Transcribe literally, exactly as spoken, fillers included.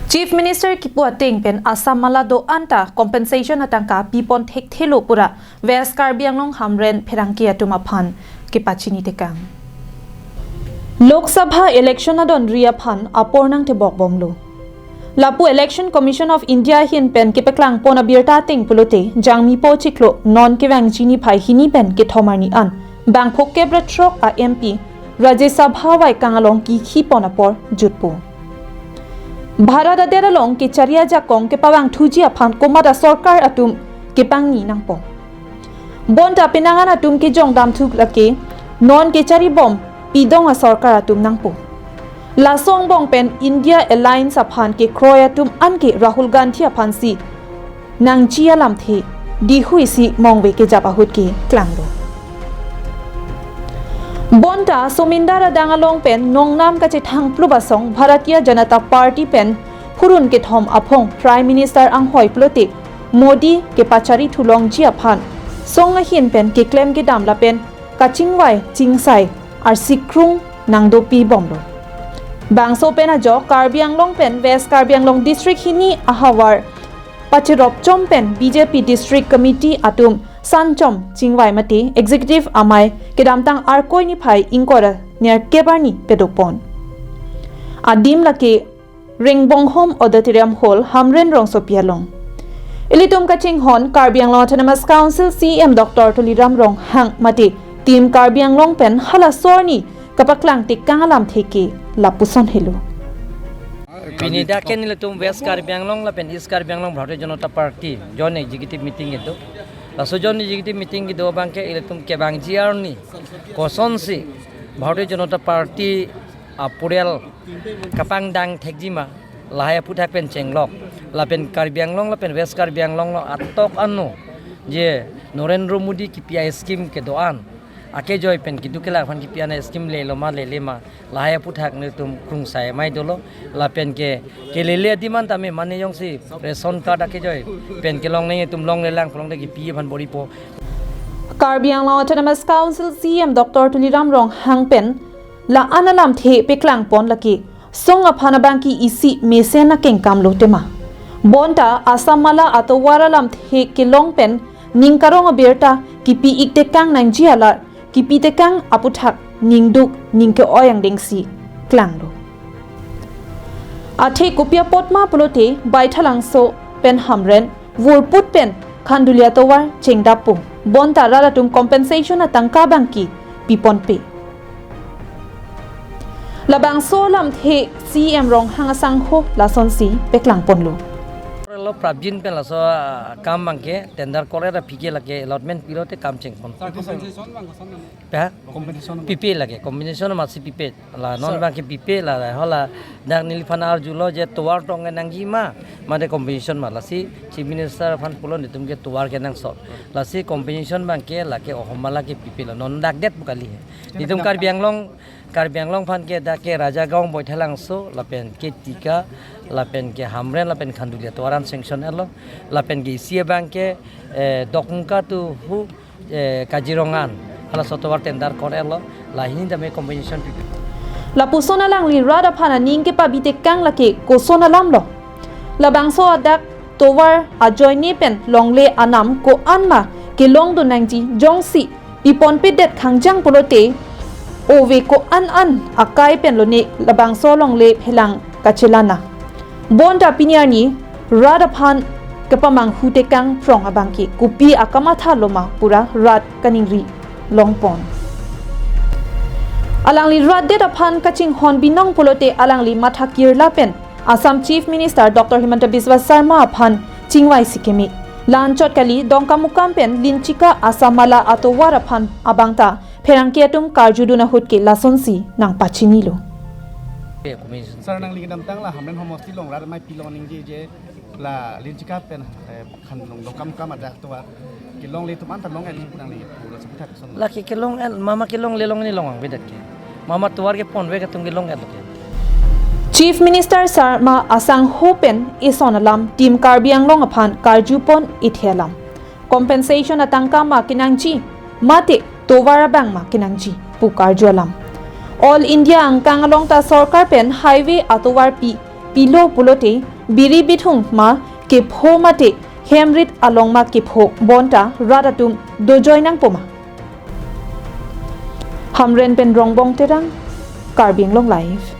Chief Minister kipu ateng pen Assam mala do-an ta compensation atangka pipon thekthelo pura West Karbi Anglong Hamren pherangke atum aphan kepachini tekang. Lok Sabha election adonri aphan apor nangtebok bomlo. Lapu Election Commission of India ahin pen kepaklangpon abirta ateng pulote Jangmipo chiklo non kevangji niphai hini pen kethom arni an bang phokep ra throk a M P Rajya Sabha vaikang along kikhipon apor jutpo. Bharat adet along kechari ajakong kepavangthuji aphan komat asorkar atum kepangni nangpo. Bonta penang an atum kejongdam thuk lake non kecharibom pidong asorkar atum nangpo. Laso angbong pen India Alliance aphan kekroi atum anke Rahul Gandhi aphansi nangji alamthe dihui si mongve kejap ahut keklanglo. Bonta Somindar adang along pen nongnam kachethang plubasong Bharatiya Janata Party pen phurun kethom aphong Prime Minister anghoi pulote Modi kepachari thulongji aphan song ahin pen keklem kedam lapen kachingvai chingsai arsikrung nangdopi bomlo. Bangso pen ajok Karbi Anglong pen West Karbi Anglong District hini ahavar pacherop chom pen B J P District Committee atum sanchom chingvai mate Executive amei kedamtang Arkoi niphai ingkoi ra nerkep arni pedopon. Adim lake Ringbonghom Auditorium Hall, Hamren rongsopi along. Ilitum kachinghon Karbi Anglong Autonomous Council C E M Doctor Tuliram Ronghang mate Team Karbi Anglong pen halaso arni kapaklang tekang alamthe ke lapuson helo. Pini dak ke nelitum West Karbi Anglong lapen East Karbi Anglong Bharatiya Janata Party Joint Executive Meeting kedo. Laso Joint Executive Meeting kedo abang ke ilitum kevangji arni kosonsi Bharatiya Janata Party apurial kapangdang thekji ma, lahai aphuthak pen chenglok. Lapen Karbi Anglong lapen West Karbi Anglong along atok ano je Narendra Modi kipi a-scheme kedo-an akejoi pen keduk kelak aphan kipi an a-scheme lelo ma lele ma, lahai aphuthak nelitum krungsai amei dolo. Lapen ke kelele adim an tame mane jongsi ration card akejoi pen kelong nangji atum longlelang pulote kipi aphan bor-ipo. Karbi Anglong Autonomous Council C E M Doctor Tuliram Ronghang pen la-an alamthe peklangpon lake song aphan abangke isi mesen akengkam lo tema. Bonta Assam mala atovar alamthe kelong pen ning karong abirta kipi-ik tekang nangji alar kipi tekang aphuthak ningduk ning ke-oi angdengsi klanglo. Athe kopi apot ma pulote Baithalangso pen Hamren, Vurput pen Khanduli atovar chengdappo. Bonta rat atum compensation atangka abangke piponpe. Labangso alamthe C E M Ronghang asangho lasonsi peklangponlo. Lo prapjin pen laso, ah, kam abangke tender kor-et aphi ke lake allotment pilote kam chengpon. Compensation abang koson mane? Ha? Compensation abang. Pipe lake, compensation masi pipe. La non Sir. Abangke pipe la, la, hala dak neliphan arjulo je tovar tong ke nangji ma, mate compensation ma, lasi Chief Minister aphan pulo netum ke tovar kenangsot. Lasi compensation abangke lake ohom mala ke pipe la, non dak det pu kali he. Netum Karbi Anglong, Karbi Anglong aphan ke dak ke Rajagaon Baithalangso, lapen ke Tika, lapen ke Hamren, lapen Khanduli atovar an sanction etlo, lapen ke isi abangke, eh, Dokmoka to hu, eh, Kaziranga an, halaso atovar tender kor-etlo, la hini tame compensation pipe. Lapuson alangli rat aphan aning kepabi tekang lake koson alamlo. Labangso adak tovar ajoine pen longle anam ko-an ma kelongdun nangji jongsi piponpedet khangjang pulote ove ko-an an akai pen lone labangso longle phelang kachelang na. Bonta pini arni rat aphan kepamanghu tekang prong abangke kopi akamatha loma pura rat kaningri longpon. Alangli rat det aphan kachinghon binong pulote alangli matha kirla pen Assam Chief Minister Doctor Himanta Biswa Sarma aphan chingvai si keme. La-anchot kali Dongkamukam pen Linchika Assam mala atovar aphan abangta pherangke atum karjudun ahut ke lasonsi nangpachinilo. Sir, nangli kedamtang la Hamren homosti along rat amei pilong ningje je la Linchika pen, eh, Khanduli Dongkamukam adak tovar kelongle atum anta long-et pu nangli pu laso aphuthak koson? Lake kelong-et, mama kelongle longle long abang bedak ke. Mama tovar keponvek atum kelong-et lo ke. Chief Minister Sarma asangho pen eson alam Team Karbi Anglong aphan karjupon ethe alam. Compensation atangka ma kenangji, mate tovar abang ma kenangji pu karju alam. All India angkang along ta sorkar pen highway atovar pi, pilo pulote biri bithung ma kepho mate hem rit along ma kepho bonta rat atum dojoi nangpo ma? Hamren pen Rongbong Terang, Karbi Anglong Live.